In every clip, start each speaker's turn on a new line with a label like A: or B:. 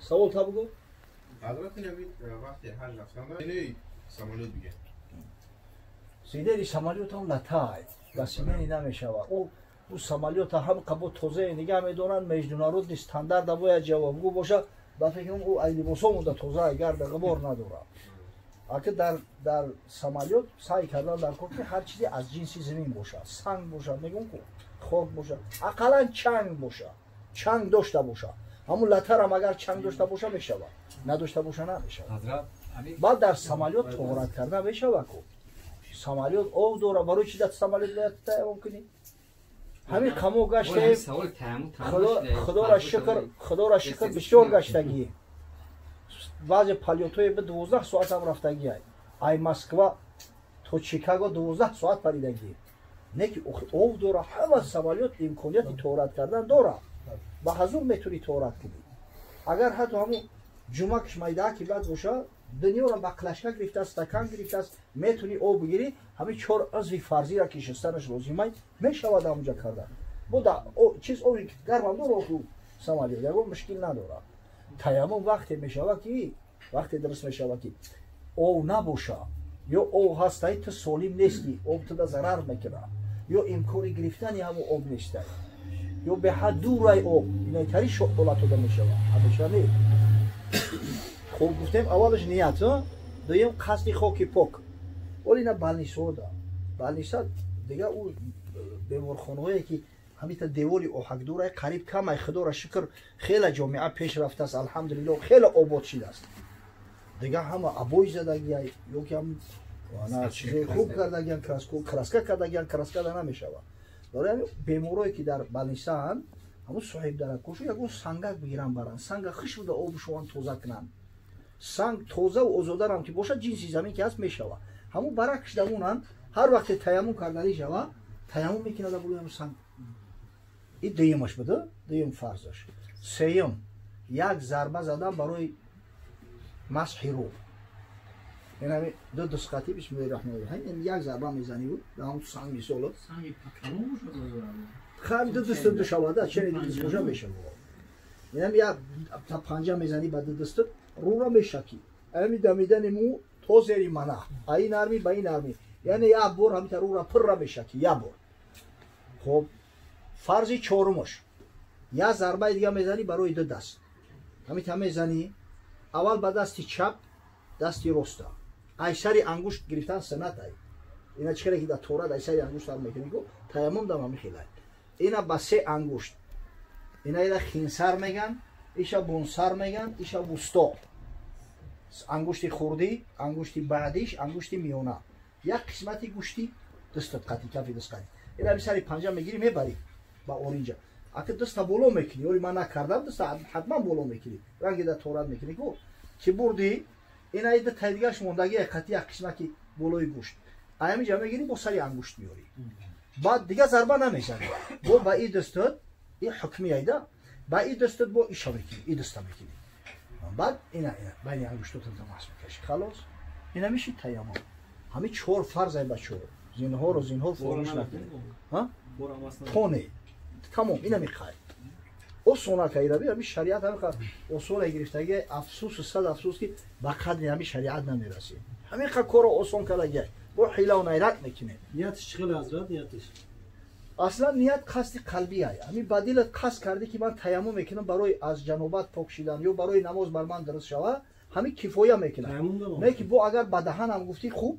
A: Савол та бугу?
B: Ҳазрат вақте ҳаҷ рафтанда самолёт бигир.
A: Сидери самолёт ҳам латай, ба симени намешавад. Ӯ самолёта ҳам қабо тозае нигаҳ медоранд, международный стандарта бояд ҷавобгӯ бошад. Ба фикрам ӯ ай либосо монда тоза, гарда ғубор надорад. Аки дар самолёт саъй кардан дар кор ки ҳар чизе аз ҷинси замин бошад, санг бошад, мегӯм ку, хок бошад, ақаллан чанг бошад, чанг дошта бошад. Ҳамун латарам агар чанг дошта боша мешавад, надошта боша намешавад. Баъд дар самолёт тоҳорат кардан мешавад ку. Самолёт об дора, барои чи дар самолёт бояд таяммум кунӣ? Ҳамин қамо гаштаем, худоро шукр, худоро шукр бисёр гаштагӣ. Баъзе полётҳое ба 12 соатам рафтагӣ. Ай Москва то Чикаго 12 соат паридагӣ. Не ки об дора, ҳама самолёт имконияти тоҳорат кардан дорад. Ба ҳазур метавонӣ тоҳорат кунӣ. Агар ҳатто ҳамун ҷумакш майдааки бад боша, дунёро ба клашка гирифтааст, стакан гирифтааст, метавонӣ об бигирӣ, ҳамин чор узви фарзиро ки шустанаш лозимай, мешавад ҳамунҷа кардан. Бо чиз оби гармам дора ку самолёт, ягон мушкил надорад. Таяммум вақте мешавад ки, вақте дуруст мешавад ки об набоша, ё об ҳастай, ту солим нестӣ, об туда зарар мекунад, ё имкони гирифтани ҳамун об нестай, ё беҳад дурай об, инайтари ҳолат дода мешавад. Ҳамеша не. Хуб гуфтем, аввалаш ният, дуюм қасди хоки пок. Оли ина балнисода. Балниса дига ӯ беморхонаҳое ки ҳамита девори оҳакдорай қариб камай, худоро шукр, хеле ҷомеа пеш рафтааст, алҳамдулилло, хеле обод шидааст. Дига ҳама обой задагиай ё ки ҳам чизои хуб кардагиан, краска кардагиан, краска да намешавад. Барои ҳамин беморое ки дар балнисаанд, ҳамун соҳибдаракошу ягон сангак бигиранд баранд, санга хиш буда обшуван тоза кунанд. Санг тозаву озодарам ки бошад, ҷинси замин ки ҳаст мешавад. Ҳамун баракш дамонанд, ҳар вақте таяммум карданӣ шавад, таяммум мекунад болои ҳамун санг. Ин дуюмаш буда, дуюм фарзаш. Сеюм, як зарба задан барои масҳи рӯ. Ин ҳамин ду дусқати бисмиллоҳи раҳмони раҳим, як зарба мезанӣ дар ҳамун санг мисоло. Хам ду дусту ду шавада, чени ду дуст боша мешавад. Инам як та панҷа мезанӣ ба ду дусту рӯро мешакӣ. Ҳамин дамидани мӯ то зери мана, ай нармӣ ба ин нармӣ. Яъне як бор ҳамин рӯро пурра мешакӣ, як бор. Хоб, фарзи чорумаш. Як зарбаи дига мезанӣ барои ду даст. Ҳамин та мезанӣ, аввал ба дасти чап, дасти роста. Ай сари ангушт гирифтан суннат ай. Ина чӣ хеле ки дар Таврот ай сари ангушт сар мекунӣ ку, таяммум дам ҳамин хелай. Ина ба се ангушт. Ина ира хинсар меган, иша бунсар меган, иша вусто. Ангушти хурдӣ, ангушти баъдиш, ангушти миёна. Як қисмати гӯшти дастат қатӣ, кафи даст қатӣ. Ина ҳамин сари панҷа мегирӣ, мебарӣ ба оринҷа. Ака даста боло мекунӣ, ёри ман накардам, даста ҳатман боло мекунӣ. Ранги дар Таврот мекунӣ ку, ки бурдӣ, ина ида тайдигаш мондагӣ қатӣ як қисмаки болои гӯшт. Ҳамин ҷа мегирӣ, бо сари ангушт меорӣ. Баъд дига зарба намезанӣ. Бо ба и дастат, и ҳукми айда, ба и дастат бо иша мекунӣ, и даста мекунӣ. Баъд ина байни ангуштотон тамас мекашӣ. Халос. Ина меши таяммум. Ҳамин чор фарз ай бачаҳо. Зинҳоро зинҳор фаромӯш накунед. Ҳа? Тоне. Тамом, ина мехай. Осона кайраби, ҳамин шариат ҳамин қадр осона гирифтагӣ, афсӯсу сад афсӯс ки ба қадри ҳамин шариат намерасем. Ҳамин қадр корро осон кардагӣ. Бо ҳилаву найрат мекунем.
C: Ниятиш чӣ хеле ҳазрат, ниятиш?
A: Аслан ният қасди қалбӣ ай. Ҳамин ба дилат қасд кардӣ ки ман таяммум мекунам барои аз ҷанобат пок шидан ё барои намоз бар ман дуруст шавад, ҳамин кифоя мекунад. Не ки бо агар ба даҳанам гуфтӣ хуб,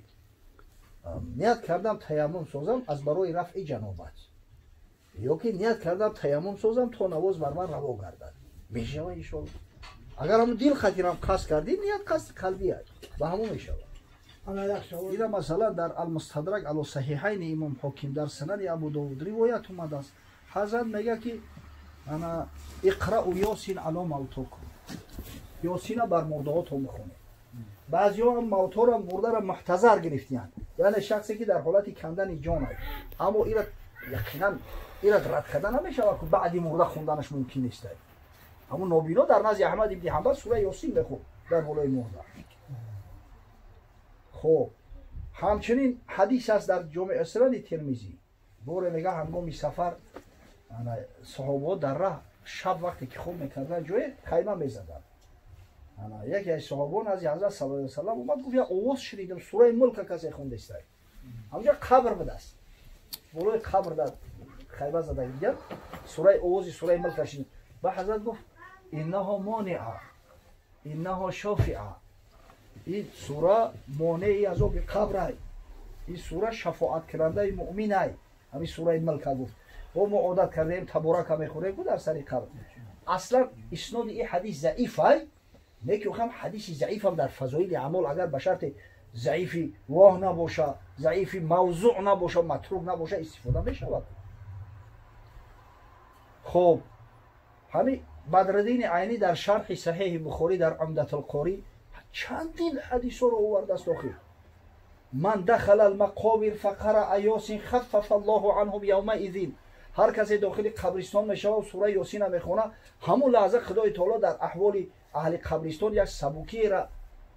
A: ният кардам таяммум созам аз барои рафъи ҷанобат. Ё ки ният кардам таяммум созам то намоз бар ман раво гардад. Мешавад иншоалло. Агар ҳамун дил хатирам қасд кардӣ, ният қасди қалбӣ ай. Ба ҳамун мешавад. Ина масалан дар Алмустадрак ало саҳиҳайни имом Ҳоким дар санади Абу Довуд ривоят омадааст. Ҳазрат мегӯяд ки ана иқрау ёсин ало мавтокум. Ёсина бар мурдаҳотон бихонед. Баъзеҳо ҳам мавторо мурдаро муҳтазар гирифтиянд. Яъне шахсе ки дар ҳолати кандани ҷон аст. Аммо ира яқинан ира рад карда намешавад ки баъди мурда хонданаш мумкин нест. Ҳамун нобино дар назди Аҳмад ибни Ҳанбал сураи Ёсин мехонд дар болои мурда. Хоб, ҳамчунин ҳадис аст дар Ҷомеи Сунани Термизӣ. Боре мега ҳангоми сафар Саҳобаҳо дар раҳ шаб вақте ки хоб мекарданд, ҷое хайма мезаданд. Яке аз саҳобаҳо назди ҳазрат саллаллоҳу алайҳи васаллам омад, гуфт: як овоз шунидам, сураи Мулка касе хондааст. Ҳамҷо қабр будааст, болои қабр дар хайма зада дигар сураи, овози сураи Мулка шунид. Ба ҳазрат гуфт: иннаҳо монеа, иннаҳо шофиа, ин сура монеи азоби қабрай, ин сура шафоаткунандаи муъминай. Ҳамин сураи Мулка гуфт. О, мо одат кардаем, таборака мехӯрем ку дар сари қабр. Аслан исноди ин ҳадис заифай, неки охам ҳадиси заифам дар фазоили аъмол агар ба шарти заифи воҳ набоша, заифи мавзӯъ набоша, матрук набоша, истифода мешавад. Хоб, ҳамин Бадриддини Айнӣ дар шарҳи Саҳеҳи Бухорӣ, дар Умдатулқорӣ чандин ҳадисҳоро овардааст. Охир: ман дахала алмақобир фақараъа Ёсин хаффафа Аллоҳу анҳум явмаизин. Ҳар касе дохили қабристон мешавад, сураи Ёсина мехона, ҳамун лаҳза Худои Таоло дар аҳволи аҳли қабристон як сабукиеро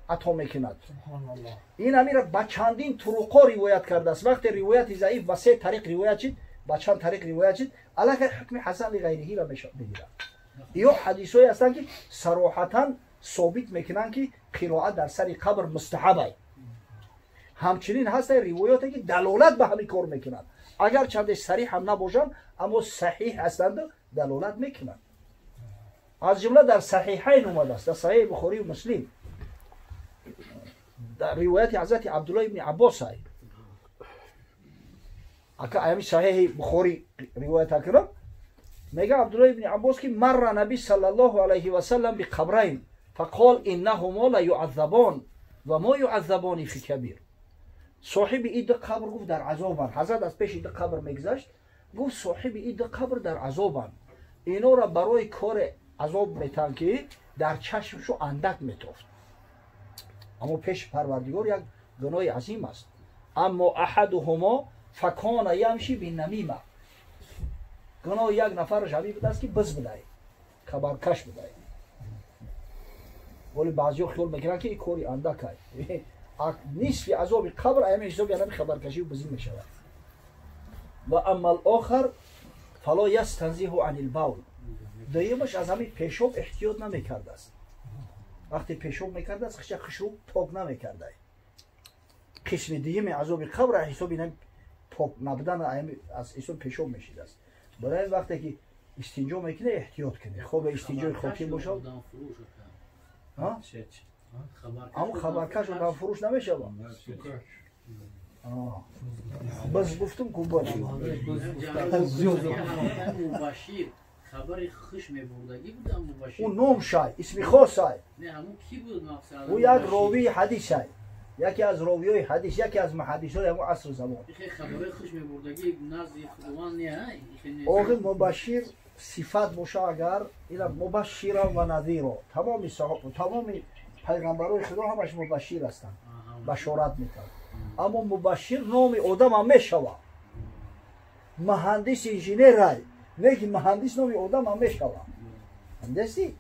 A: ато мекунад. Ин амира ба чандин туруқҳо ривоят кардааст. Вақте ривояти заиф ба се тариқ ривоят шид, ба чанд тариқ ривоят шид, аллакай ҳукми ҳасан лиғайриҳиро мегирад. Ё ҳадисҳое ҳастанд, ки сароҳатан собит мекунанд, ки қироат дар сари қабр мустаҳабай. Ҳамчунин ҳастанд ривоёте, ки далолат ба ҳамин кор мекунанд, агар чанде сариҳ ҳам набошанд, аммо саҳиҳ ҳастанду далолат мекунанд. Аз ҷумла дар Саҳиҳайн омадааст, дар Саҳиҳи Бухорию Муслим, дар ривояти ҳазрати Абдулло ибни Аббос ай. Ака аями Саҳиҳи Бухорӣ ривоята кунам, мега Абдулло ибни Аббос, ки марра наби саллаллоҳу алайҳи васаллам биқабрайн фақол иннаҳумо ла юаззабон ва мо юаззабони фи кабир. Соҳиби ин ду қабр, гуфт, дар азобанд. Ҳазрат аз пеши ду қабр мегузашт, гуфт: соҳиби ин ду қабр дар азобанд. Инора барои коре азоб метаҳанд, ки дар чашмшу андак метофт, аммо пеши Парвардигор як гуноҳи азим аст. Аммо аҳадуҳумо факона ямши бинамима. Гуноҳи як нафараш ҳамин будааст, ки биз будай, хабаркаш будай. Вале баъзиҳо хиёл мекунанд, ки ин кори андакай. Нисфи азоби қабр аями ҳисоби анами хабаркашию бизӣ мешавад. Ва амма алохар фало ястанзиҳу ани лбавл. Дуюмаш аз ҳамин пешоб эҳтиёт намекардааст. Вақте пешоб мекардааст, хиша хишу пок намекардай. Қисми дуюми азоби қабр ҳисоби пок набудан аз ҳисоби пешоб мешидааст. Барои ин вақте ки истинҷо мекунӣ, эҳтиёт кунӣ. Хоб, истинҷои хоким бошад. Аммо хабаркаш одамфурӯш намешавад. Бас, гуфтум ку, бас.
C: Хабари хуш мебурдагӣ буд.
A: Ӯ ном шай, исми хосай. Ӯ як ровии ҳадисай, яке аз ровиёи ҳадис, яке аз муҳаддисои ҳамон асру замон. Охир мубашшир сифат боша, агар ина мубашширан ва назиро, тамоми пайғамбарои Худо ҳамаш мубашшир ҳастанд, башорат мекард. Аммо мубашшир номи одамам мешавад. Муҳандис инженерай, не ки муҳандис номи одамам мешавад. Андести.